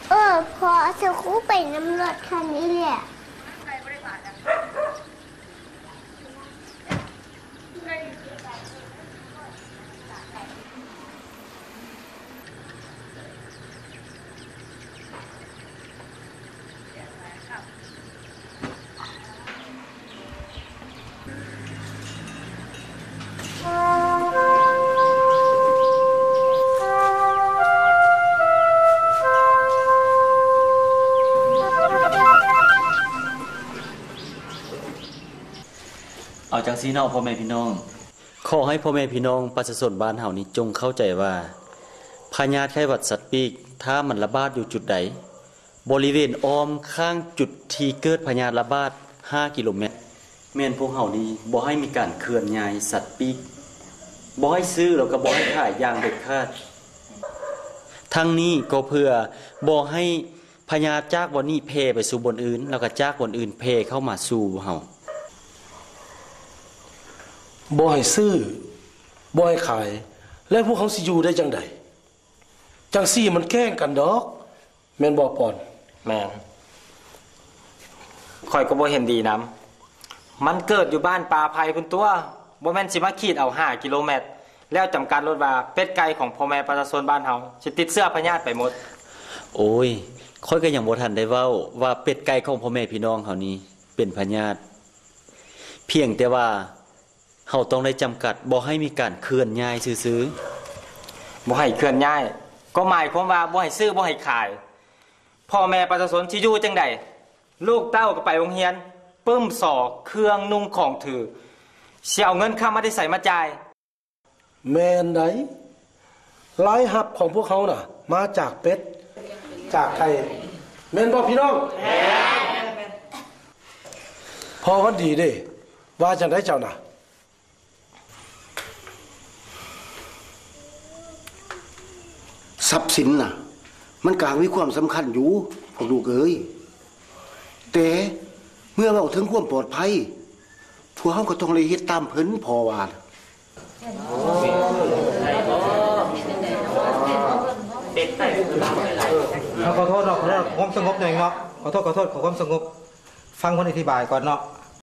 ເອີ ພໍ່ ເອົາສະຄູໄປນຳລົດຄັນນີ້ແຫຼະ. ເອົາຈັ່ງຊີ້ເນາະ ພໍ່ແມ່ພີ່ນ້ອງ, ຂໍໃຫ້ພໍ່ແມ່ພີ່ນ້ອງປະຊາຊົນບ້ານເຮົານີ້ຈົ່ງເຂົ້າໃຈວ່າ ພະຍາດໄຂ້ຫວັດສັດປີກ ຖ້າມັນລະບາດຢູ່ຈຸດໃດ, ບໍລິເວນອ້ອມຂ້າງຈຸດທີ່ເກີດພະຍາດລະບາດຫ້າກິໂລແມັດ ແມ່ນພວກເຮົານີ້ບໍ່ໃຫ້ມີການເຄື່ອນຍ້າຍສັດປີກ, ບໍ່ໃຫ້ຊື້ ແລ້ວກໍບໍ່ໃຫ້ຂາຍຢ່າງເດັດຂາດ. ທັງນີ້ກໍເພື່ອບໍ່ໃຫ້ພະຍາດຈາກບ່ອນນີ້ແຜ່ໄປສູ່ບ່ອນອື່ນ ແລ້ວກໍຈາກບ່ອນອື່ນແຜ່ເຂົ້າມາສູ່ເຮົາ. ບໍ່ໃຫ້ຊື້ ບໍ່ໃຫ້ຂາຍ ແລ້ວພວກເຮົາຊິຢູ່ໄດ້ຈັ່ງໃດ? ຈັ່ງຊີ້ມັນແກ່ງກັນດອກ. ແມ່ນບໍ່ປອນ? ແມ່ນ. ຂ້ອຍກໍບໍ່ເຫັນດີນຳ. ມັນເກີດຢູ່ບ້ານປ່າໄຜ່ພຸ້ນຕົວະ, ບໍ່ແມ່ນຊິມາຂີດເອົາຫ້າກິໂລແມັດ ແລ້ວຈຳກັດໂລດວ່າເປັດໄກ່ຂອງພໍ່ແມ່ປະຊາຊົນບ້ານເຮົາຊິຕິດເຊື້ອພະຍາດໄປໝົດ. ໂອ້ຍ, ຂ້ອຍກໍຍັງບໍ່ທັນໄດ້ເວົ້າວ່າເປັດໄກ່ຂອງພໍ່ແມ່ພີ່ນ້ອງເຮົານີ້ເປັນພະຍາດ, ພຽງແຕ່ວ່າ ເຮົາຕ້ອງໄດ້ຈຳກັດບໍ່ໃຫ້ມີການເຄື່ອນຍ້າຍຊື່ໆ. ບໍ່ໃຫ້ເຄື່ອນຍ້າຍ ກໍໝາຍຄວາມວ່າບໍ່ໃຫ້ຊື້ ບໍ່ໃຫ້ຂາຍ. ພໍ່ແມ່ປະຊາຊົນຊິຢູ່ຈັ່ງໃດ? ລູກເຕົ້າກໍໄປໂຮງຮຽນ, ປຶ້ມສໍ, ເຄື່ອງນຸ່ງຂອງຖື, ຊິເອົາເງິນຄຳມາແຕ່ໃສມາຈ່າຍ? ແມ່ນໃດ. ລາຍຮັບຂອງພວກເຮົານະ ມາຈາກເປັດ ຈາກໄກ່ ແມ່ນບໍ່ພີ່ນ້ອງ? ແມ່ນ. ພໍ່ວັນດີເດ້ ວ່າຈັ່ງໃດເຈົ້ານະ? ຊັບສິນນະ ມັນກະມີຄວາມສຳຄັນຢູ່ ພວກລູກເອີຍ, ແຕ່ເມື່ອເວົ້າເຖິງຄວາມປອດໄພ ພວກເຮົາກໍຕ້ອງໄດ້ເຮັດຕາມເພິ່ນ ພໍ່ວ່າ. ເຮົາຂໍໂທດເນາະ ຂໍຄວາມສະຫງົບໜ້ອຍເນາະ, ຂໍໂທດ ຂໍໂທດ ຂໍຄວາມສະຫງົບ. ຟັງເພິ່ນອະທິບາຍກ່ອນເນາະ.